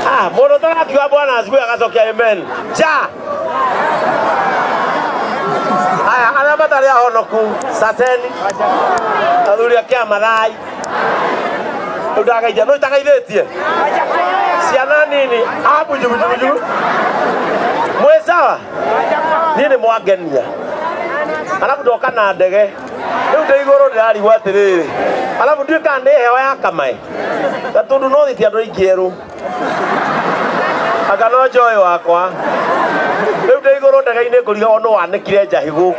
Ah, mũndũ ũtarakiuga bwana asifiwe agacokia amen. Ja. Aya, arĩa matarĩ ahonoku, saseni. Athuri a kĩama thai. Rĩu ndagaithia, no itagaithĩtie. Ciana nini, ah, buju buju buju. Mwĩ sawa? Niĩ nĩ mwangenia. Alafu ndoka na ndege. Rĩu ndĩ igũrũ ndĩrarigwo atĩrĩrĩ. Alafu ndiũĩ kana nĩ hewa ya kamaĩ. Gatũndũ no thitie andũ aingĩ erũ. Anga no njoĩ wakwa. Rĩu ndĩ igũrũ ndege-inĩ ngũrigagwo nũ wanĩkire njahĩ gũkũ.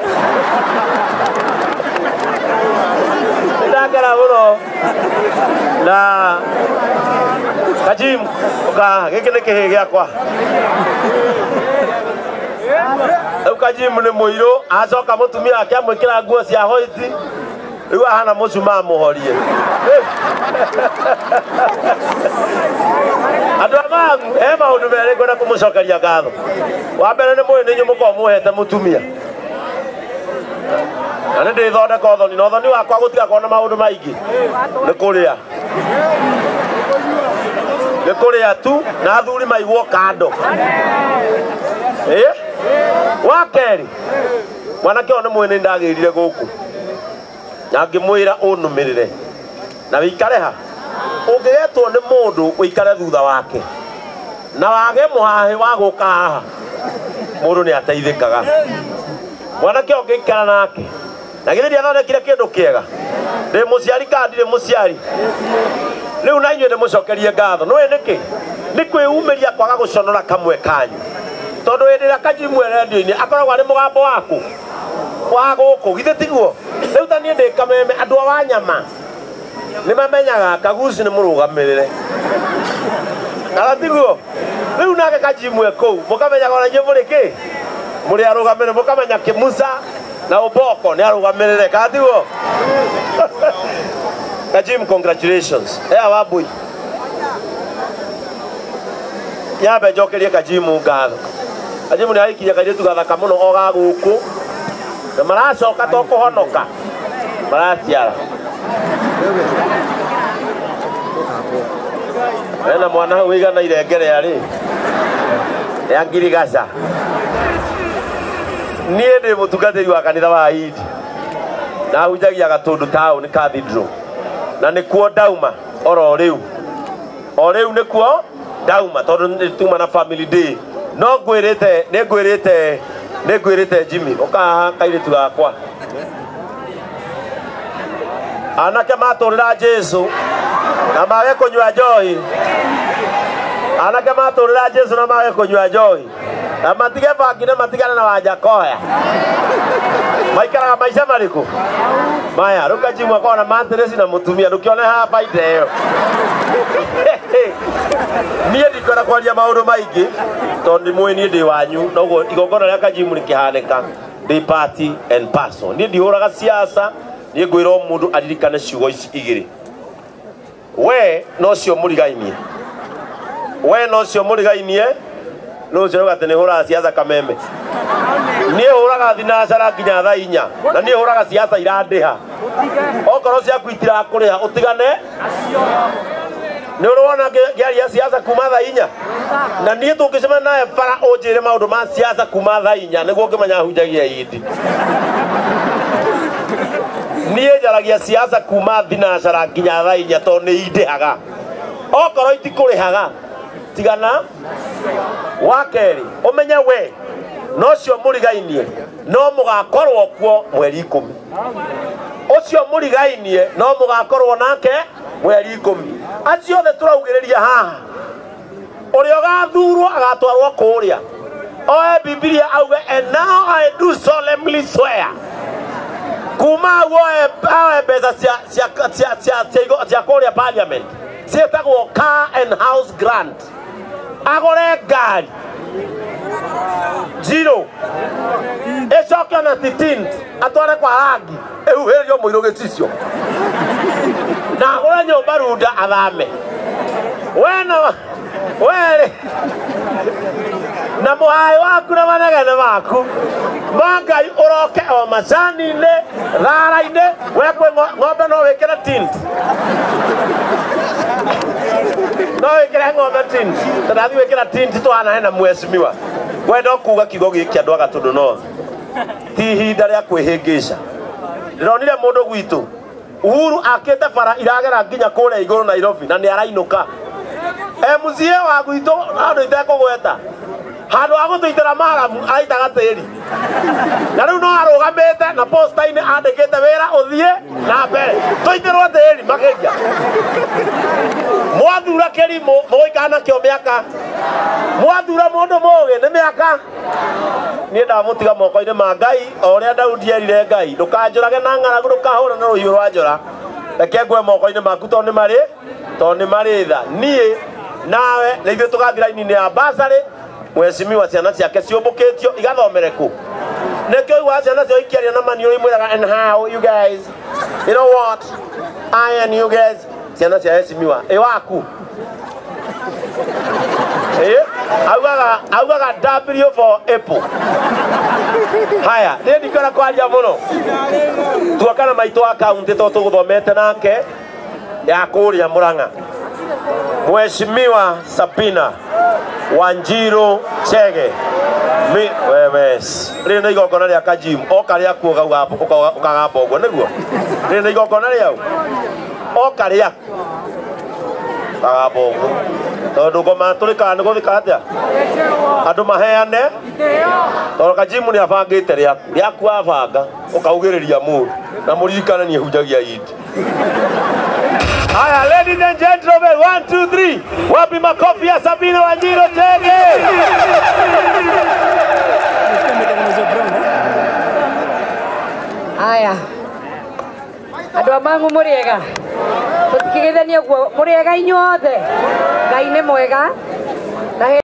Nĩndakena mũno. Na Kajim, ũka gĩkĩ nĩ kĩhĩ gĩakwa. Rĩu Kajim nĩ mũirũ, acoka mũtumia wake amwĩkĩra nguo cia white, rĩu ahana mũcumaa mũhorie. Andũ a Mang'u, he maũndũ merĩ ngwenda kũmũcokeria ngatho. Wa mbere nĩ mũĩ nĩ inyuĩ mũkoragwo muohete mũtumia. Na nĩ ndĩthondeka ũthoni, na ũthoni wakwa gũtigakorwo na maũndũ maingĩ. Nĩ kũrĩa. Nĩ kũrĩa tu, na athuri maigwo kando. Wa kerĩ, mwanake ũyũ nĩ mũĩ nĩ ndagĩrire gũkũ. Na ngĩmwĩra ũnũmĩrĩre. Na wĩikare ha? Ũngĩgetwo nĩ mũndũ ũikare thutha wake. Na wage mũhahĩ wa gũka haha. Mũndũ nĩ ateithĩkaga. Mwanake ũyũ ngĩikara nake. Na githĩ ndiathondekire kĩndũ kĩega? Ndĩ mũciari kana ndirĩ mũciari? Rĩu na inyuĩ ndĩmũcokerie ngatho. Nĩũĩ nĩkĩ? Nĩ kwĩumĩria kwaga gũconora kamwe kanyu. Tondũ hĩndĩ ĩrĩa Kajimu e redio-inĩ akoragwo arĩ mũgambo waku wa gũkũ, githĩ tiguo? Rĩu ta niĩ ndĩ Kameme, andũ a Wanyama nĩ mamenyaga Kaguci nĩ mũrũgamĩrĩre. Kana tiguo? Rĩu nake Kajimu e kũu, mũkamenyaga ona inyuĩ mũrĩ kĩ? Mũrĩ arũgamĩrĩre, mũkamenya Kĩmuca na Ũboko nĩ arũgamĩrĩre, kana tiguo? Kajim, congratulations. Ea Wambui. Nyambe njokerie Kajimu ngatho. Kajimu nĩ araikirie kairĩtu gathaka mũno o ga gũkũ. Na maracoka to kũhonoka. Maraciara. Ena mwana hau wĩigana irengere rĩ. Ya ngirigaca. Niĩ ndĩ mũtungatĩri wa kanitha wa Hindi. Na hunjagia Gatũndũ town cathedral. Na nĩkuo ndauma oro rĩu. O rĩu nĩkuo ndauma tondũ nĩ tuma na family day. No ngwĩrĩte, nĩ ngwĩrĩte, nĩ ngwĩrĩte Jimmy, ũka haha kairĩtu gakwa. Anake matũrĩra Jesu na mage kũnyua njohi. Anake matũrĩra Jesu na mage kũnyua njohi. Na matige bangi na matigane na Wanjakoya. Maikaraga maica marĩkũ? Maya, rĩu Kajimu akoragwo na mattress na mũtumia, ndũkĩone haha baida ĩyo. Niĩ ndikwenda kwaria maũndũ maingĩ tondũ nĩ mũĩ niĩ ndĩ wanyu, noguo igongona rĩa Kajimu rĩkĩhanĩka ndĩ party and parcel. Niĩ ndihũraga siasa, niĩ ngwĩra o mũndũ aririkane ciugo ici igĩrĩ. We nocio mũrigainie. We nocio mũrigainie, nũ ũcio ũrauga atĩ nĩ hũraga siasa Kameme. Niĩ hũraga thinacara nginya thaa inya, na niĩ hũraga siasa irandĩha. Okorwo ciaku itirakũrĩha, ũtigane. Nĩ ũrĩ wona ngĩaria siasa kuma thaa inya? Na niĩ tũngĩcemania nawe bara ũnjĩre maũndũ ma siasa kuma thaa inya, nĩguo ngĩmenya hunjagia indi. Niĩ njaragia siasa kuma thinacara nginya thaa inya tondũ nĩ indĩhaga. Okorwo itikũrĩhaga, tigana. Wa kerĩ, ũmenye we nocio mũrigainie no mũgakorwo kuo mweri ikũmi. Ũcio mũrigainie no mũgakorwo nake mweri ikũmi. Acio othe tũraugĩrĩria haha, ũrĩa ũgathurwo agatwarwo kũrĩa oe Bibilia auge, and now I do solemnly swear. Kuma hau oe mbeca cia kũrĩa parliament ciĩtagwo car and house grant, agũre ngari zero ĩcoke na titint atware kwa rangi ĩhuhĩrĩrio mũirũ gĩcicio na agũre nyũmba runda athame. We na we na mũhai waku na manegene maku ma Ngai ũroke o macani-inĩ, thara-inĩ, we kwĩ ng'ombe no wĩkĩre tint. No wĩkĩre ng'ombe tint. Tũrathiĩ gwĩkĩra tint tũhana hena mheshimiwa. Wenda kuga kiugo gĩkĩ andũ a Gatũndũ North. Ti ihinda rĩa kwĩhĩngĩca. Ndĩronire mũndũ gwitũ Uhuru akĩte bara iragera nginya kũrĩa igũrũ Nairobi na nĩ arainũka. MCA wa gwitũ handũ itekũgweta handũ ha gũtũitĩra maramu araitaga tĩri na rĩu no arũgamĩte na posta-inĩ andĩkĩte wĩra ũthiĩ na mbere tũitĩrwo tĩri makĩria. Mwathura kĩrimũ mũgũikara nakĩo mĩaka, mwathura mũndũ mũgĩ nĩ mĩaka. Niĩ ndamũtiga moko-inĩ ma Ngai o ũrĩa Daudi erire Ngai, ndũkanjũrage na ng'aragu, ndũkahũre na rũhiũ rwa njora, reke ngwe moko-inĩ maku tondũ nĩ marĩ tha. Niĩ nawe na ithuĩ tũgathiĩ raini-inĩ ya basarĩ. Mheshimiwa ciana ciake ciũmbũkĩtio igathomere kũ? Nĩkĩo ũiguaga ciana ciao ikĩaria na maniũrũ imwĩraga and how you guys, you know what, I and you guys. Ciana cia heshimiwa ĩ waku ĩ augaga W for apple. Haya, niĩ ndikwenda kwaria mũno. Tuokana maitũ wa kaunti tondũ tũgũthomete nake ya kũrĩa Murang'a. Mheshimiwa Sabina Wanjiru Chege. Mi wewe rĩrĩ nĩ igongona rĩa Kajimu oka rĩaku ũkagamba ũguo nĩguo rĩrĩ nĩ igongona rĩau oka rĩaku ũkagamba ũguo tondũ ngoma tũrĩkaga nĩ gũthika atĩa andũ maheane tondũ Kajimu nĩ abangĩte rĩaku abanga ũkaugĩrĩria mũndũ na mũririkane nĩ ehunjagia indi. Haya, ladies and gentlemen, 1 2 3. Wapi makofi ya Sabina Wanjiru Chege? Haya. Andũ a Mang'u mũrĩega. Tũtikĩgeithanie guo mũrĩega inyuothe. Ngai nĩ mwega. Na